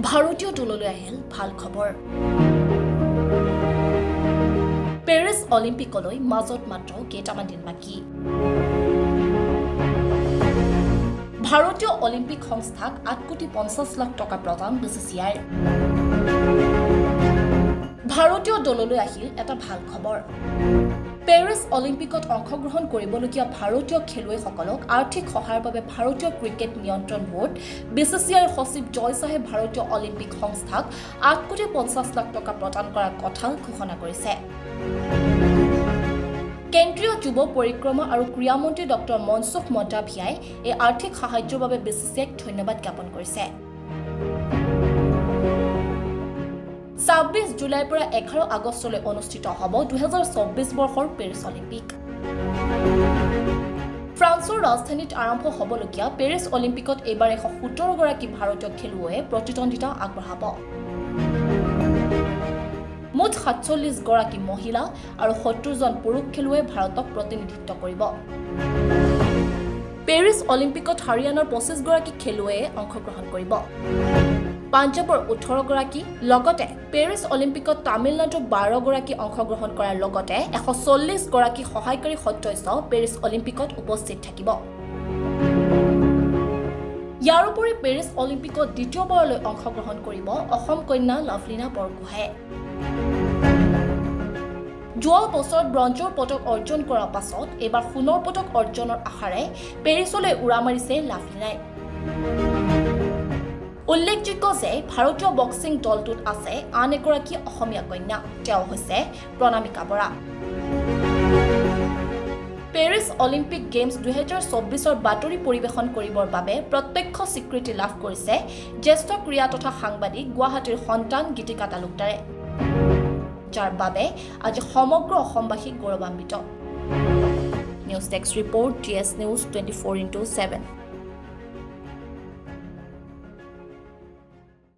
ভাৰতীয় দললৈ আহিল ভাল খবৰ। পেৰিছ অলিম্পিকলৈ মাজত মাত্ৰ কেইটামান দিন বাকী। ভাৰতীয় অলিম্পিক সংস্থাক 8 কোটি 50 লাখ টকা প্ৰদান বিচিচিআইৰ। ভাৰতীয় দললৈ আহিল এটা ভাল খবৰ। পেৰিছ অলিম্পিকত অংশগ্ৰহণ কৰিবলগীয়া ভাৰতীয় খেলুৱৈসকলক আৰ্থিক সহায়ৰ বাবে ভাৰতীয় ক্ৰিকেট নিয়ন্ত্ৰণ বোৰ্ড বিচিচিআইৰ সচিব জয় শ্বাহে ভাৰতীয় অলিম্পিক সংস্থাক 8 কোটি 50 লাখ টকা প্ৰদান কৰাৰ কথা ঘোষণা কৰিছে। কেন্দ্ৰীয় যুৱ পৰিক্ৰমা আৰু ক্ৰীড়া মন্ত্ৰী ডক্টৰ মনসুখ মন্দাভিয়াই এই আৰ্থিক সাহায্যৰ বাবে বিচিচিআইক ধন্যবাদ জ্ঞাপন কৰিছে। 26 জুলাইৰ পৰা 11 আগষ্টলৈ অনুষ্ঠিত হ'ব 2024 বৰ্ষৰ পেৰিছ অলিম্পিক। ফ্ৰান্সৰ ৰাজধানীত আৰম্ভ হ'বলগীয়া পেৰিছ অলিম্পিকত এইবাৰ 117গৰাকী ভাৰতীয় খেলুৱৈয়ে প্ৰতিদ্বন্দ্বিতা আগবঢ়াব। মুঠ 47গৰাকী মহিলা আৰু 70জন পুৰুষ খেলুৱৈয়ে ভাৰতক প্ৰতিনিধিত্ব কৰিব। পেৰিছ অলিম্পিকত হাৰিয়ানাৰ 25গৰাকী খেলুৱৈয়ে অংশগ্ৰহণ কৰিব, পাঞ্জাৱৰ 18গৰাকী, লগতে পেৰিছ অলিম্পিকত তামিলনাডুৰ 12গৰাকী অংশগ্ৰহণ কৰাৰ লগতে 140গৰাকী সহায়কাৰী সদস্য পেৰিছ অলিম্পিকত উপস্থিত থাকিব। ইয়াৰোপৰি পেৰিছ অলিম্পিকত দ্বিতীয়বাৰলৈ অংশগ্ৰহণ কৰিব অসম কন্যা লাভলীনা বৰগোহাঁয়ে। যোৱা বছৰত ব্ৰঞ্জৰ পদক অৰ্জন কৰাৰ পাছত এইবাৰ সোণৰ পদক অৰ্জনৰ আশাৰে পেৰিছলৈ উৰা মাৰিছে লাভলীনাই। উল্লেখযোগ্য যে ভাৰতীয় বক্সিং দলটোত আছে আন এগৰাকী অসমীয়া কন্যা, তেওঁ হৈছে Pranamika Bora. Paris Olympic games 2024ৰ বাতৰি পৰিৱেশন কৰিবৰ বাবে প্ৰত্যক্ষ স্বীকৃতি লাভ কৰিছে জ্যেষ্ঠ ক্ৰীড়া তথা সাংবাদিক, গুৱাহাটীৰ সন্তান গীতিকা তালুকদাৰে, যাৰ বাবে আজি সমগ্ৰ অসমবাসী গৌৰৱান্বিত। News desk report, GS News 24x7.